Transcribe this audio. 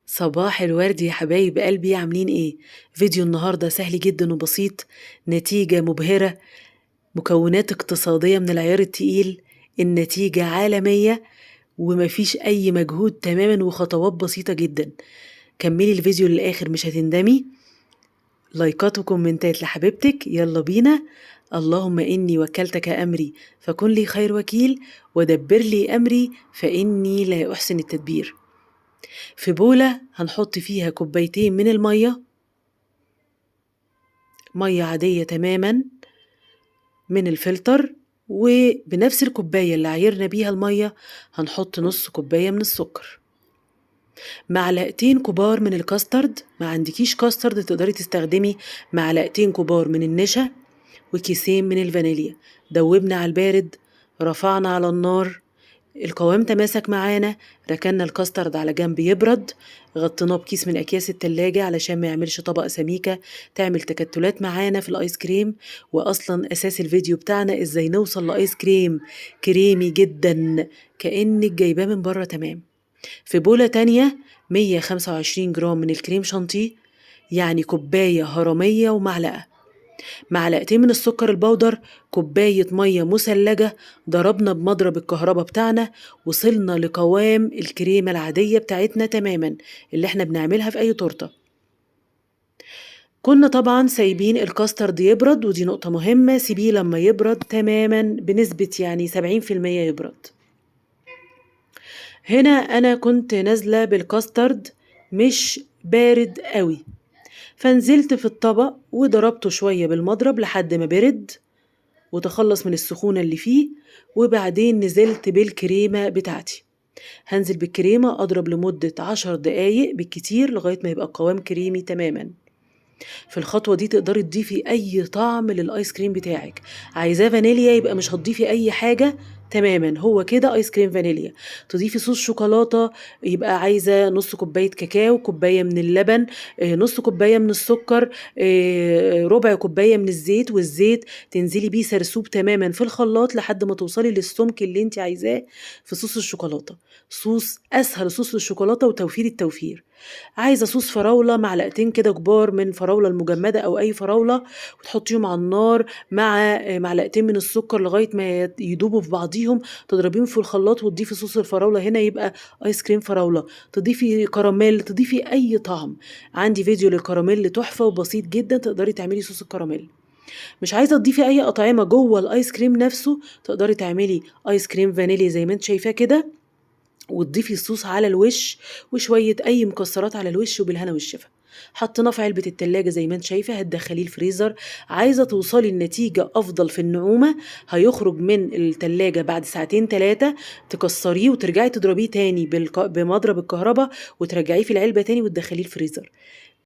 صباح الورد يا حبايب قلبي، عاملين ايه؟ فيديو النهاردة سهل جدا وبسيط، نتيجة مبهرة، مكونات اقتصادية من العيار التقيل، النتيجة عالمية ومفيش اي مجهود تماما وخطوات بسيطة جدا. كملي الفيديو للآخر مش هتندمي. لايكات وكومنتات لحبيبتك. يلا بينا. اللهم إني وكلتك أمري فكن لي خير وكيل، ودبر لي أمري فإني لا أحسن التدبير. في بولة هنحط فيها كوبايتين من المية، مية عادية تماما من الفلتر، وبنفس الكوباية اللي عايرنا بيها المية هنحط نص كوباية من السكر، معلقتين كبار من الكاسترد. ما عندكيش كاسترد تقدري تستخدمي معلقتين كبار من النشا وكيسين من الفانيليا. دوبنا على البارد، رفعنا على النار، القوام تماسك معانا، ركنا الكاسترد على جنب يبرد، غطيناه بكيس من اكياس التلاجة علشان ما يعملش طبقة سميكة تعمل تكتلات معانا في الايس كريم. واصلا اساس الفيديو بتاعنا ازاي نوصل لايس كريم كريمي جدا كأنك جايباه من بره. تمام. في بولة تانية 125 جرام من الكريم شانتيه، يعني كوباية هرمية ومعلقة، معلقتين من السكر البودر، كوباية مية مثلجة. ضربنا بمضرب الكهرباء بتاعنا، وصلنا لقوام الكريمة العادية بتاعتنا تماما اللي احنا بنعملها في أي تورتة. كنا طبعا سايبين الكاسترد يبرد، ودي نقطة مهمة، سيبيه لما يبرد تماما بنسبة يعني 70% يبرد. هنا أنا كنت نازلة بالكاسترد مش بارد قوي، فنزلت في الطبق وضربته شوية بالمضرب لحد ما برد وتخلص من السخونة اللي فيه، وبعدين نزلت بالكريمة بتاعتي. هنزل بالكريمة أضرب لمدة 10 دقايق بالكتير لغاية ما يبقى القوام كريمي تماما. في الخطوة دي تقدري تضيفي أي طعم للآيس كريم بتاعك، عايزاه فانيليا يبقى مش هتضيفي أي حاجة تماما، هو كده آيس كريم فانيليا. تضيفي صوص شوكولاتة يبقى عايزة نص كوباية كاكاو، كوباية من اللبن، نص كوباية من السكر، ربع كوباية من الزيت، والزيت تنزلي بيه سرسوب تماما في الخلاط لحد ما توصلي للسمك اللي انت عايزاه في صوص الشوكولاتة. صوص أسهل صوص للشوكولاتة وتوفير التوفير. عايزة صوص فراولة، معلقتين كده كبار من فراولة المجمدة أو أي فراولة، وتحطيهم على النار مع معلقتين من السكر لغاية ما يدوبوا في بعضيهم، تضربيهم في الخلاط وتضيفي صوص الفراولة. هنا يبقى آيس كريم فراولة. تضيفي كراميل، تضيفي أي طعم. عندي فيديو للكراميل تحفة وبسيط جدا، تقدري تعملي صوص الكراميل. مش عايزة تضيفي أي أطعمة جوه الآيس كريم نفسه، تقدري تعملي آيس كريم فانيليا زي ما انت شايفاه كده، وتضيفي الصوص على الوش وشوية أي مكسرات على الوش، وبالهنا والشفا. حطيناه في علبة التلاجة زي ما انت شايفة، هتدخليه الفريزر. عايزة توصلي لنتيجة أفضل في النعومة، هيخرج من التلاجة بعد ساعتين تلاتة، تكسريه وترجعي تضربيه تاني بمضرب الكهرباء وترجعيه في العلبة تاني وتدخليه الفريزر.